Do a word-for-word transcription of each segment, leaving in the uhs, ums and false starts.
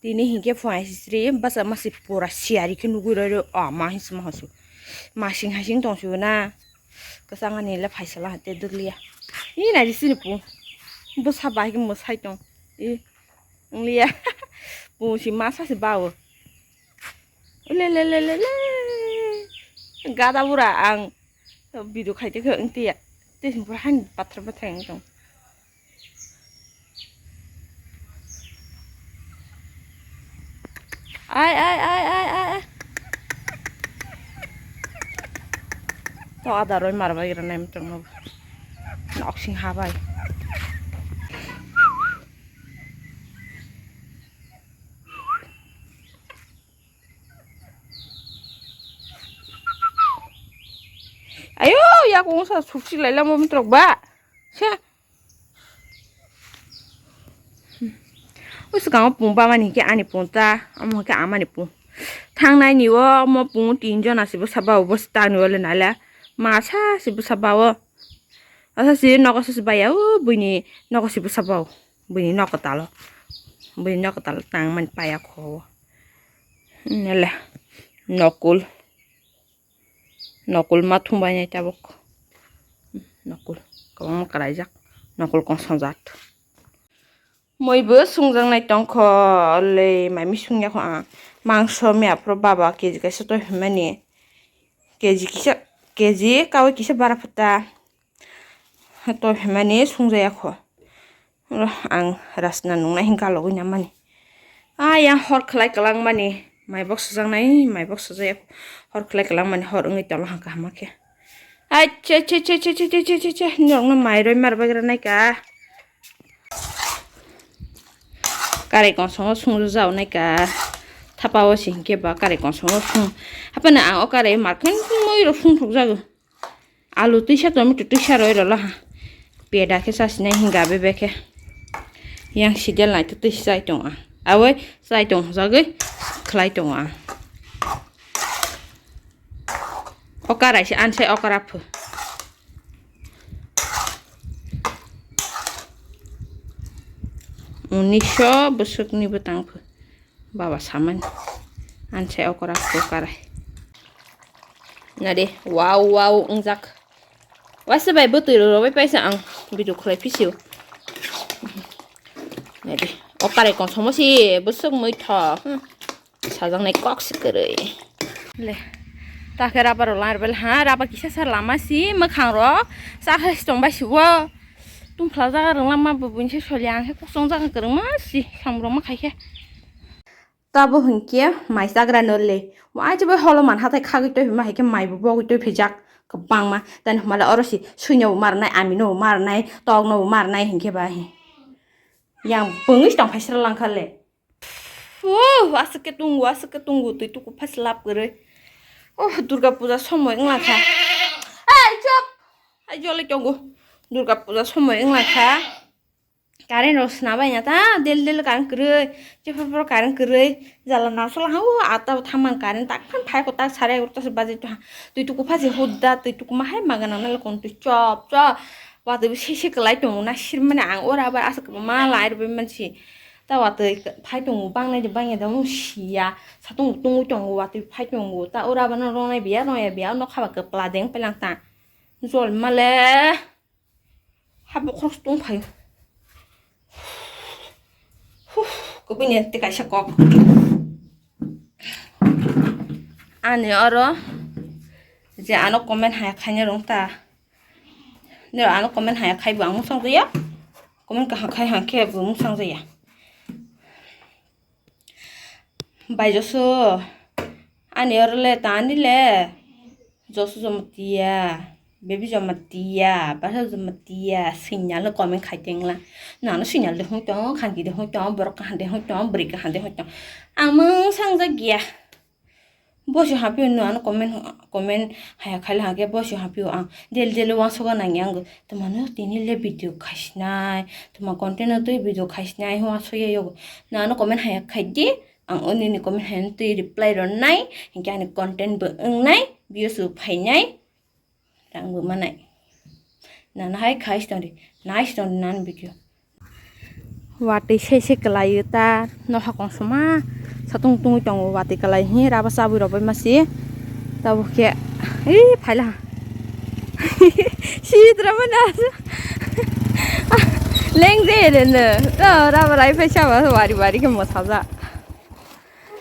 Tini hinkhe phone sisri basa masi pura siyari khe nugwi roi roi, o ma hinsi ma hosu. Masing hasing tong sibo na. Kwchang ani le phaisala hate dwgliya. Ih, nai di sini pu. Bwsa bai khe mwsai tong. Ih, wngliya. Pu si masa se bawo. Le, le, le, le, le. Gada bura ang. Video khaite khe wngtiya. Tei sini pura hani pathar pathar wng tong. Ai, ai, ai, ai, ai, ai. To ada roi mar bai gra nai mtang no. Nok sing ha bai. Ayo, ya kung sa suksi lai lamo mtrok ba. Se. Usu kamo pung ba mani ke ani pung ta, amo ke amani pung. Thang nai ni o mo pung tin jon asi bo saba o bo sta ni o le nai la. Ma sa si bo saba o. Asa si nogo sa si ba ya o buini nogo si bo saba o. Buini nogo talo. Buini nogo talo tang mani pa ya kho. Nele. Nokul. Nokol ma thumbai nai tabuk. Nokol kwbangma kwraijak. Nokol kongsongjak. Muibo sungjaknai tongkho, le maimi sungya kho ang. Mangso miya phuru baba K G kaisa toi hwnmani. K G kisa, K G kaui kisa bara phata. Toi hwnmani sungjaya kho. Ang rasna nungnai hinkhe alogwi namani. Ayang hor khlai kwlangmani. Maibok sujaknai, maibok sujaya kho. Hor khlai kwlangmani, hor wngwi tongla hwnkha hama khe. Ai, che, che, che. Norokno mai roi mar bagra naika. Karai kongsongo sungjao naika. Thapa o si hinkhe ba karai kongsongo sung. Hapano ang o karai markhai mui rok sung thokjago. Alu twisa, tomato twisa roi rwla ha. Peda khe chasinai hinga bebek khe. Yang sidel nai twisa chai tongo. Awoi chai tong jagwi khlai tongo ang. Okara se ansai okara phu. Unisho bwswkni bwtang phu. Baba samani. Ansai okora okara. Nade, wow, wow, wngjak. Waisa bai bwtwi rw rw bai paisa ang video khlai phisiyo. Nade, okare konsomasi bwswk muitho. Hmm. Sajaknai kok se kwrwi. Le. Takhe rubber rok langrwbel ha, rubber kisa sa lama si mwkhang rok. Sa hai tong bai si wo. Tungphla jaga rwngla ma bo buini se soli ang khe kok chong jaga kwrwngma si samrok ma khai khe. Tabo hinkhe mai chagra no le. Mo ai je bai holo man hathai khagwi toi phima hai khe mai bo bogwi toi phijak kwbangma. Tani hwnba le oro si suino bo marnai, amino bo marnai, tokno bo marnai hinkhe ba hi. Yang bwngwi tong phai sra lang kha le. Fuh, aswk khe tungo, aswk khe tungo, twi tuku phai se lab kwrwi. Oh, Durga puja somoi wng lang kha. Ai, chop! Ai, jolai tongo. Durga puja somoi wng lang kha. Current rok sna bai na ta, del del current kwrwi, jephru phru current kwrwi, jala narsala ha, o ata o thamang current tak phan phai ko tak sare egarota se baje to ha, twi tuku pha se hudda, twi tuku ma hai magana nal kon twi chop chop, watwi se se kwlai tongo na sir mani ang ora bai aswk ma lai rw bai mansi, ta watwi phai tongo bang nai de bang ya da mung sia, satung tungwi tongo watwi phai tongo, ta ora bai no rw nai biya rw ya biya nokha ba kwpla deng pelang ta, jol ma le. Ha bokhorok se tong phaio. Huh, kubui ni tei kaisa kok. Ani oro je ano comment haya khaina rwng ta. Nero ano comment haya khai bo ang mosong ya. Comment kaham khai hang khe bo mosong ya. Bai Joso, ani oro le tani le Joso Jamatia, Baby Jamatia, Basa Jamatia, signal le comment khai tengla. Nano signal de hung tong, khanki de hung tong, borok kaham de hung tong, bwrwi kaham de hung tong. Ang mung sangjak ya. Bosi hapio no ano comment, comment haya khaila hake bosi hapio ang del del uansukha nangya ango. Twmano tini le video khaisinai, twma content no twi video khaisinai uansukya yogo. No ano comment haya khaidi, ang onini comment haya twi reply rwnai, hinkhe ani content bo wngnai, views bo phainai. Rang bo manai. Nana hai khai sitongdi, nai sitongdi nani video. Watwi se se kwlaiyo ta, nokha kongsoma satung tungwi tongo, watwi kwlai hi raba chabwi rok bai masi. Tabuk khe, ih, phaila ha. Sidra mani asa. Leng de de no. To raba rai phai saba wari wari khe mosaja.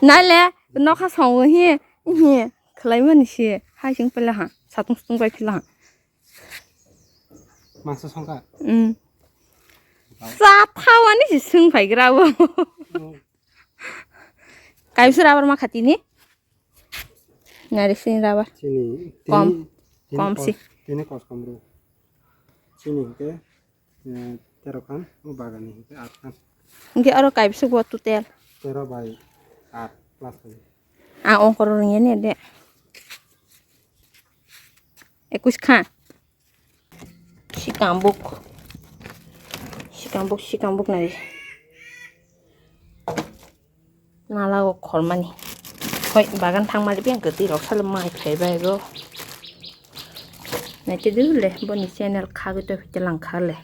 Naile nokha songo hi, hi, khwlai mani se. Hai sing phaila ha. Satung sutung bai phaila ha. Mangsa songkha? Mm. Sa thawani se swng phaigra bo. Mm. Kaisa rubber ma khatini? Nari sini rubber. Chini, kom, tini, tini kom kos-, si. Tini kos kom bro. Chini hingke, eh, tero khan, o bagani hingke at khan. Hingke aro kaibsuk bo total? Tero bai at plus khan. A ongkoro rwngya ni de. Ekus kha. Sikambuk. Sikambuk, sikambuk nai. Nala o khormani. Hoi, bagan thangmani biyang kwtwi rok salo mai phai bai go. Naitwi dule, boni channel khagwi tongwi tonglang kha le.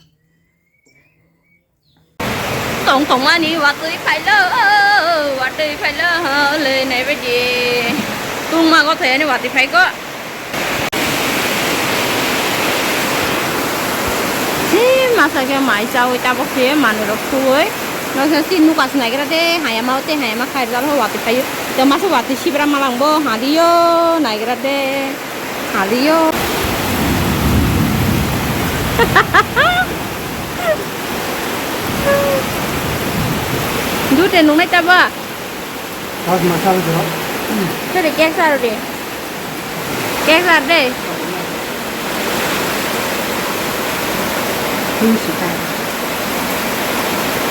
Tong tongmani watwi phailo, watwi phailo, le naibaidi. Tungma go thayani watwi phai go. Si masa khe mai chawi tabuk khe manwi rok thuwi. Noksa si nuka se naigra de, hayama o tei hayama khairjak ho watwi phaio. Tei masa watwi sibra malang bo hadiyo naigra de. Hadiyo. Dute nungnai taba. Kos ma sal jero. Sori kek sar de. Kek sar de. Tun sita.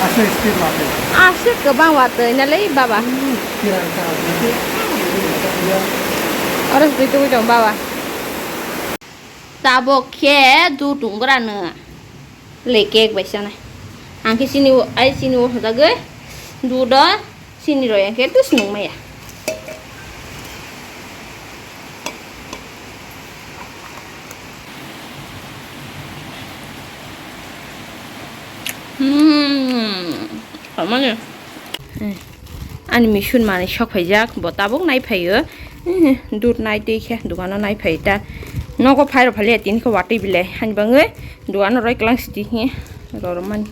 Asa speed wate. Asa kwbang wate nalei baba. Kira ka. Oro sui tu jong baba. Tabok khe du tunggrano le cake bai chanai. Ang khe chini o, ai chini o hwjagwi du do chini rw yang khe dus nung maya. Hmm, tongmani. Ani misun manwi sok phaijak, bo tabuk nai phaio. Eh, dud nai twi khe dukano nai phai ta. Nogo phai rw phaliya tini khe watwi bilai. Hani bangwi dukano roi klang siti khe roromani.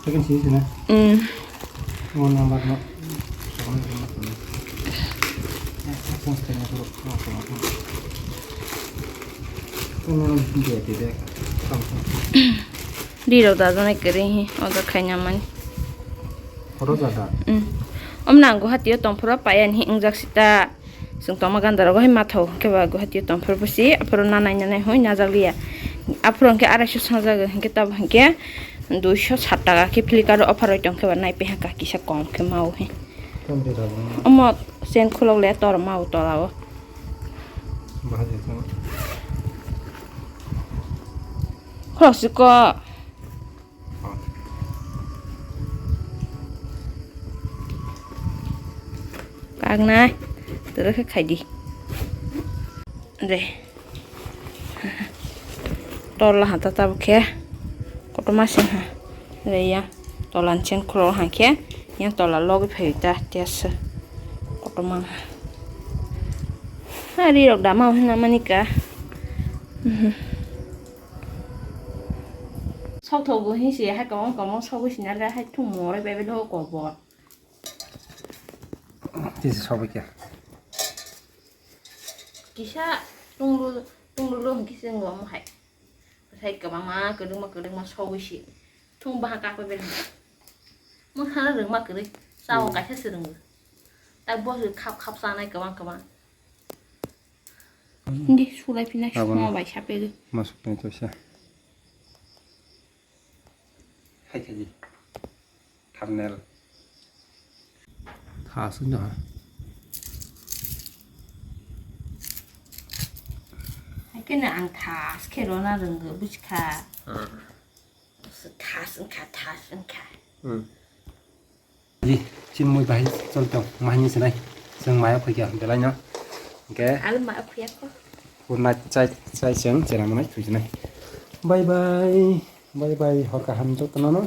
Second sini sini. Hmm. Phone number no. Rirok dajaknai kwrwi hi order khaina mani. Oro jada. Mm. Omna ang Guwahati o tongphuru paiya ni hingjak sita. Chwng tongma ganda rogo hai mathau khe ba Guwahati o tongphuru bosi aphuru nanai nanai hoi najak liya. Aphuru hwnkhe arai so sangjak hwnkhe tabuk hwnkhe dui so sat taka khe Flipkart o offer oi tong khe ba nai peha ka kisa kom khe mau he. Omo chen khulok le tor mau tola o. Khulok si ko. Kaknai, toro khe khaidi. De. Tola ha ta tabuk khe. Kotorma sing ha. De ya. Tola ni chen khulok ha khe. Yang tola logi phai ta tiasa. Kotorma ha. Ari rok dama hwnna manika. Mhm. Sok thogo hinsi hai kwbang kwbang sogwi sinale hai thung moroi bai bai dogo kobor. Tisi sobai kya? Kisa tunglu tunglu lo hwnkhe se wngmo hai. Sai kwbangma kwdwngma kwdwngma sogwi si thung baha kakwi bai. Mo sana rwngma kwrwi sao kaisa se rwngo. Tak bo khap khap sanai kwbang kwbang. Hindi sulai pinai. Abono suma bai sapegwi. Masuk pinai toisa. Hai khaji. Thumbnail. Thas wngno ha. Hai khe no ang thas khe rwna rwngwi buchkha. Thas wngkha, thas wngkha. Di, chini mui bahai chol tong, mahini sinai. Chwng maya khuikha belai no. Hingke. Alu maya khuyakho. Hurna chai, chai chwng chera manai khuisinai. Bye bye. Bye bye. Hor kaham jotono no.